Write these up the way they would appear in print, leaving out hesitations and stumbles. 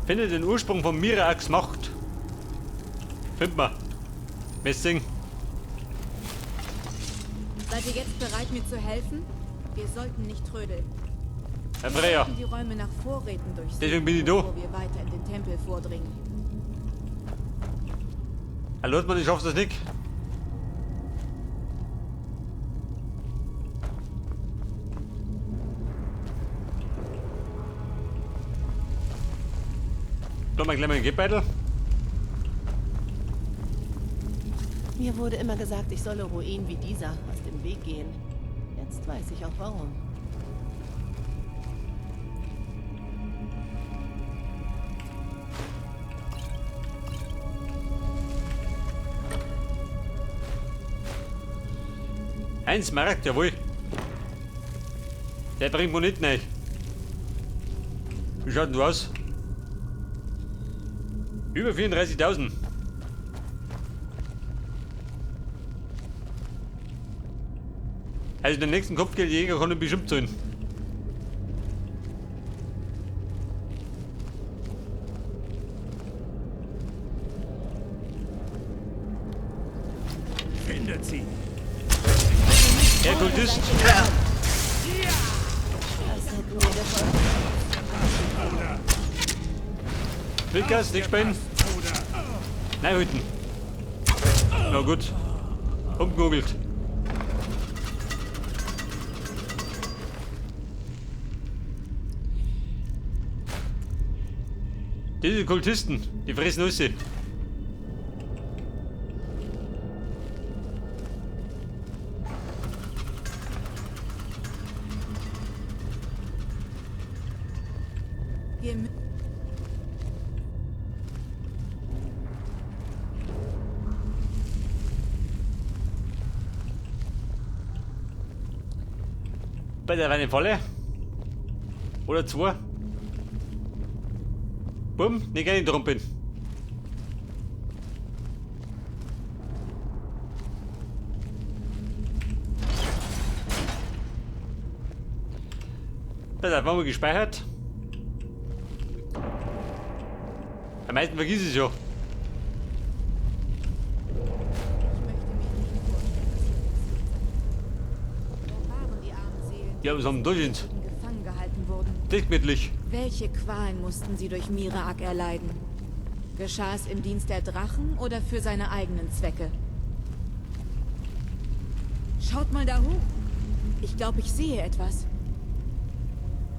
Finde den Ursprung von Miraaks Macht. Find mal. Messing. Seid ihr jetzt bereit, mir zu helfen? Wir sollten nicht trödeln. Herr Wir Freya. sollten die Räume nach Vorräten durchsuchen, Deswegen bin ich da. bevor wir weiter in den Tempel vordringen. Herr Lotmann, ich schaff's das nicht. Da mal gleich mal den Geldbeutel. Mir wurde immer gesagt, ich solle Ruinen wie dieser aus dem Weg gehen. Jetzt weiß ich auch warum. Ein Smaragd, jawohl. Der bringt mir nicht rein. Wie schaut denn du aus? Über 34.000. Also den nächsten Kopfgeldjäger kann ich bestimmt zahlen. Findet sie. Herr Kultist. Wildgas, nicht spenden. Nein, hüten. Na gut. Umgegoogelt. Diese Kultisten, die fressen Nüsse. Wir Bei der eine Falle. Oder zwei. Bumm, nicht gerne trumpeln. Das hat mal gespeichert. Am meisten vergiss ich es ja. Ich möchte mir nicht vorstellen, was hier passiert sein wird. Wo waren die armen Seelen, Ja, was haben die da die gefangen gehalten wurden? Dickmittlich. Welche Qualen mussten sie durch Miraak erleiden? Geschah es im Dienst der Drachen oder für seine eigenen Zwecke? Schaut mal da hoch. Ich glaube, ich sehe etwas.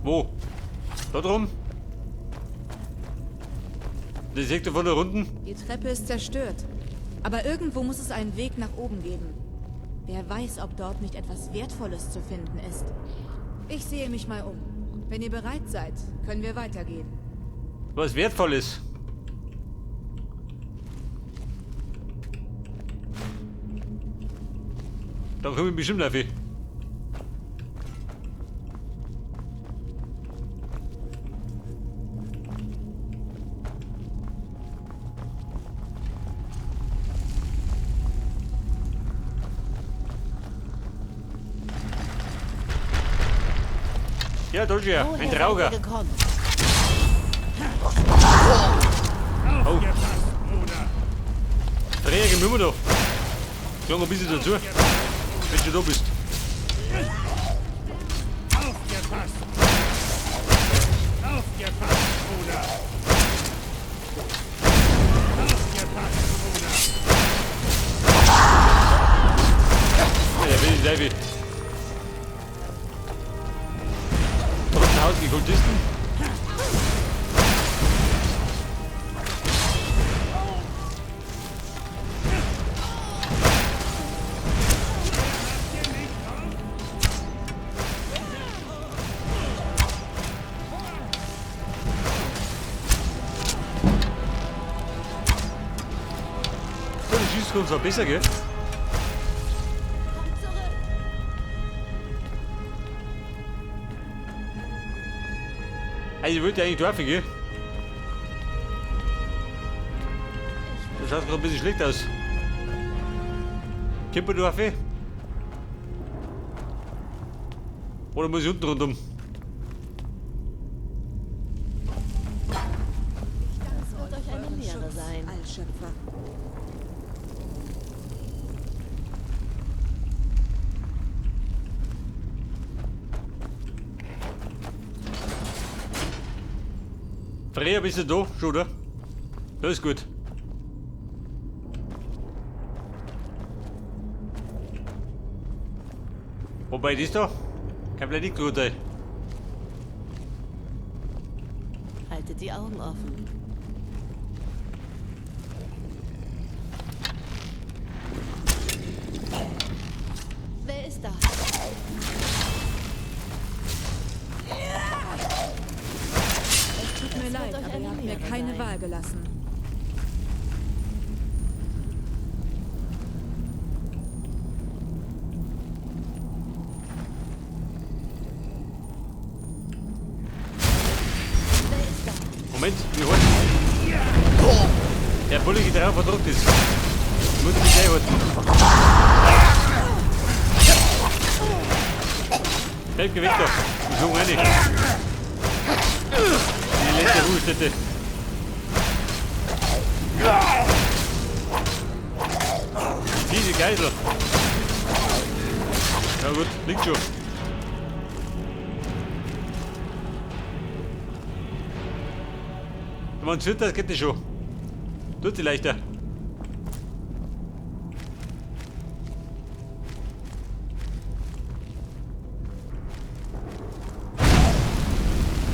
Wo? Da drum? Das seht ihr von der Runden? Die Treppe ist zerstört. Aber irgendwo muss es einen Weg nach oben geben. Wer weiß, ob dort nicht etwas Wertvolles zu finden ist. Ich sehe mich mal um. Wenn ihr bereit seid, können wir weitergehen. Was Wertvolles. Da komme ich bestimmt auf. Ja, da ist er, Woher ein seid Trauger. ihr gekommen? Oh. Aufgepasst, Bruder. Drehe immer da. Klang ein bisschen dazu, wenn du da bist. Aufgepasst. Aufgepasst, Bruder. Aufgepasst, Bruder. Ja, der will ich gleich. Da unten hausen die Kultisten. So, die schießt uns auch besser, gell? Kommt zurück! Also ich wollte eigentlich dorfen, gell? Das schaut gerade ein bisschen schlecht aus. Kipperdorfe? Oder muss ich unten rundum? einfach. Freya, bist du da? Schon, oder? Das ist gut. Wobei das da kann vielleicht nicht gut sein. Haltet die Augen offen. Wer ist da? Es tut mir Das leid, wird euch aber ihr eine habt mir Lehre keine sein. Wahl gelassen. Wer ist da? Moment, wie holen? Der Bulle geht drauf, verdruckt ist. Ich muss mich gleich holen. Bleib, geh weg da. Ich suche rein. Die letzte Ruhestätte. Diese Geisel. Ja gut, liegt schon. Wenn man zittert, geht das schon. Tut sie leichter.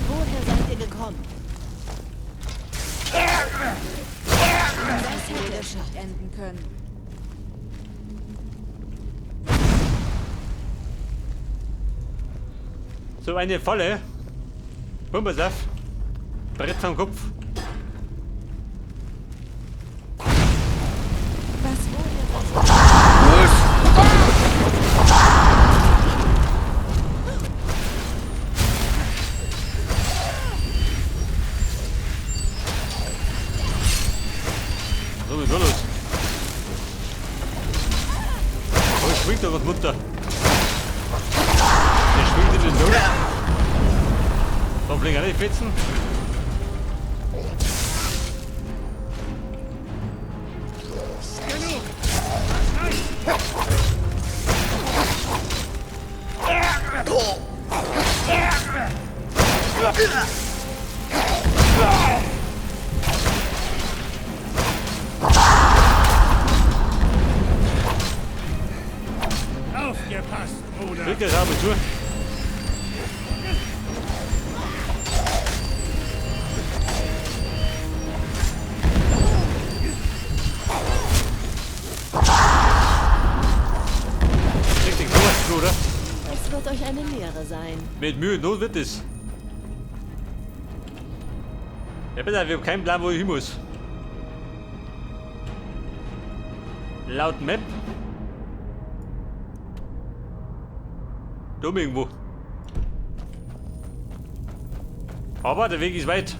Woher seid ihr gekommen? Das hätte es nicht enden können. So eine Falle. Pumpersaft. Brett am Kopf. Was? So, wie soll das? Oh, schwingt doch was munter. Der schwingt in den Tod. Da fliegen auch die Fetzen. Genug! Aufgepasst, Bruder! Drück das Auge zu. Richtig, sowas, oder? Es wird euch eine Lehre sein. Mit Mühe und Not wird es. Ja, bitte, wir haben keinen Plan, wo ich hin muss. Laut Map. Dumm irgendwo. Aber der Weg ist weit.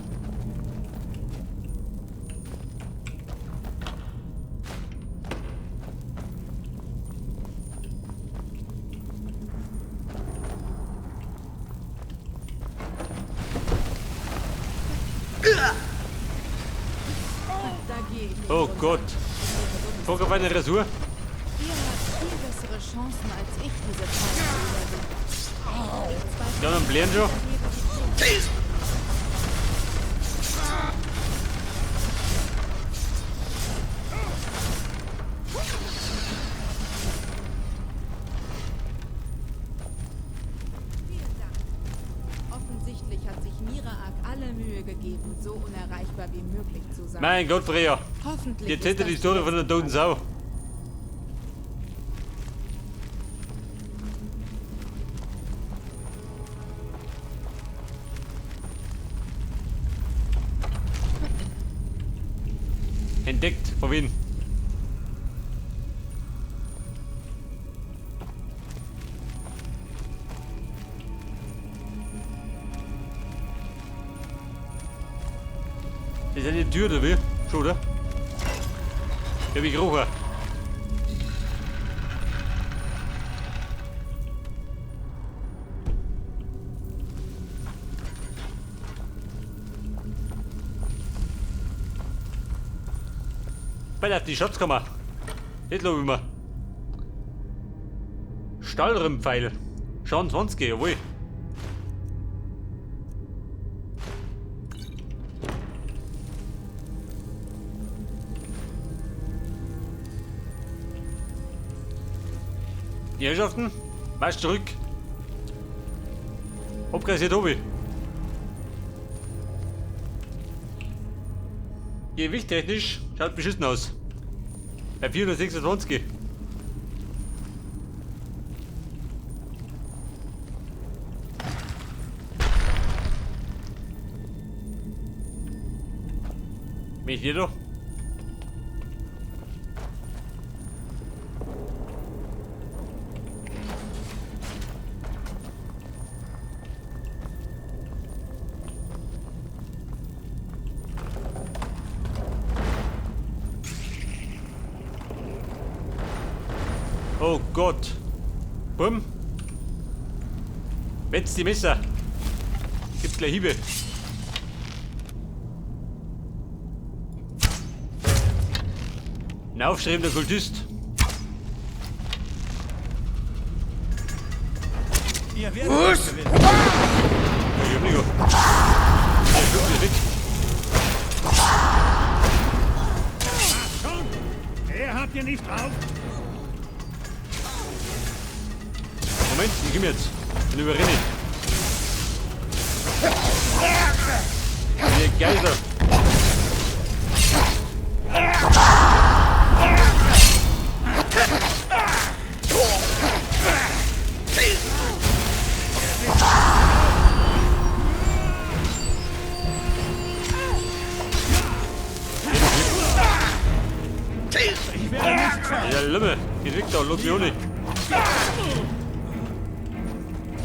Da gehe ich nicht Oh runter. Gott. Guck auf eine Rasur. Ihr habt viel bessere Chancen als ich, diese Falle zu überwinden. Ja, dann blären schon. Vielen Dank. Offensichtlich hat sich Miraak alle Mühe gegeben, so unerreichbar wie möglich zu sein. Mein Gott, Freya. Hoffentlich Jetzt ist hätte die das Story von der toten Sau. Entdeckt. Von wem? Das ist eine Tür, oder wie? Schon, oder? Ja, wie gerochen. Bei auf die Schatzkammer. Das glaube ich mir. Stahlrimmpfeil. Schaden 20, jawohl. Die Herrschaften, marsch zurück. Abkassiert hab ich. Gewichttechnisch schaut beschissen aus. Bei 426. Bin ich hier doch? Oh Gott. Bumm. Wetz die Messer. Gibt's gleich Hiebe. Ein aufstrebender Kultist. Ihr werdet gewinnen. Ja, ich hab nicht. Der Flug ist weg. Schon! Mehr habt ihr nicht drauf? Moment, ich komm jetzt. Dann überrenne ich. Ihr Geiser. Ja, Lümmel, geht weg da, los mich auch nicht.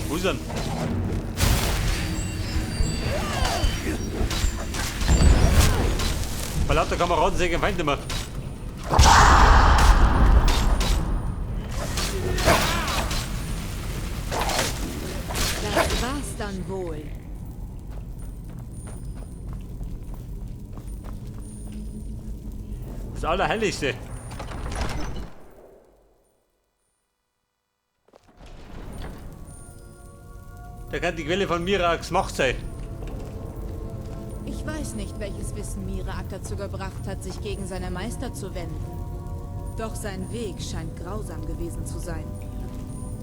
Wo ist er denn? Bei lauter Kameraden sehe ich den Feind nicht mehr. Das war's dann wohl. Das Allerheiligste. Da kann die Quelle von Miraaks Macht sein. Ich weiß nicht, welches Wissen Miraak dazu gebracht hat, sich gegen seine Meister zu wenden. Doch sein Weg scheint grausam gewesen zu sein.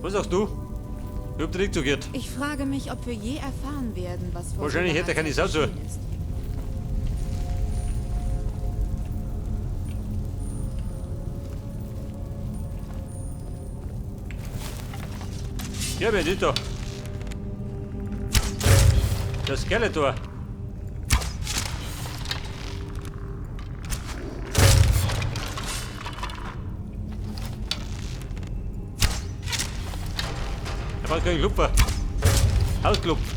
Was sagst du? Ich hab dir nicht zugehört. Ich frage mich, ob wir je erfahren werden, was vor Wahrscheinlich so hätte er keine langer Sau zu. Zeit geschehen ist. Ja, wer ist da? Der Skeletor. Er braucht keinen Klupfer. Ausklopft.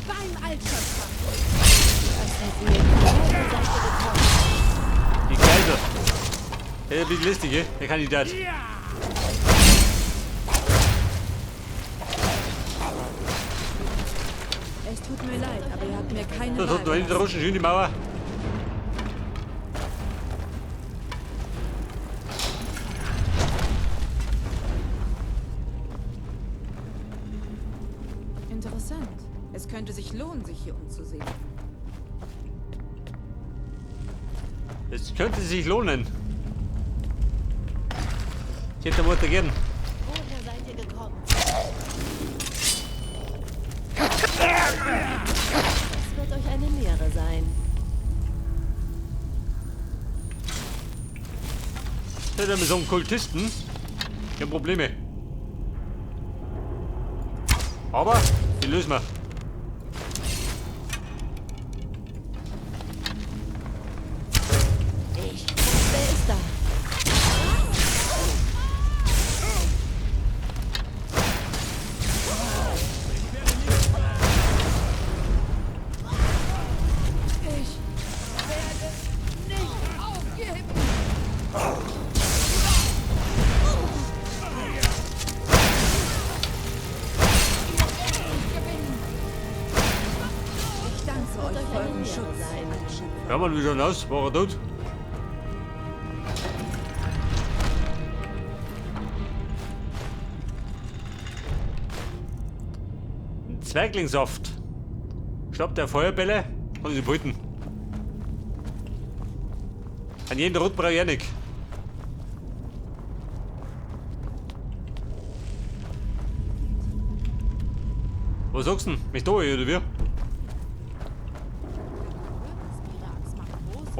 Beim Altschöpfer. Die Geiser. Der ist ein bisschen listig, der Kandidat. Es tut mir leid, aber ihr habt mir keine So, Wahl da hinten gelassen. rutschen schön die Mauer. Interessant. Es könnte sich lohnen, sich hier umzusehen. Es könnte sich lohnen. Ich hätte Mutter gern. Woher seid ihr gekommen? Das wird euch eine Lehre sein. Seid ihr mit so einem Kultisten? Ich hab Probleme. Aber die lösen wir. Ich. Wer ist da? Blaumann, wie schaut aus? War er tot? Ein Zwerglingssaft. Schnappt der Feuerbälle und sie beuten. An jeden Rot brauche ich nicht. Was sagst du denn? Mich da oder wie?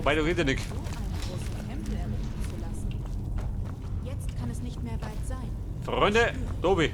Wobei, da geht ja nicht. So einen großen Tempel errichten zu lassen. Jetzt kann es nicht mehr weit sein. Freunde, Tobi.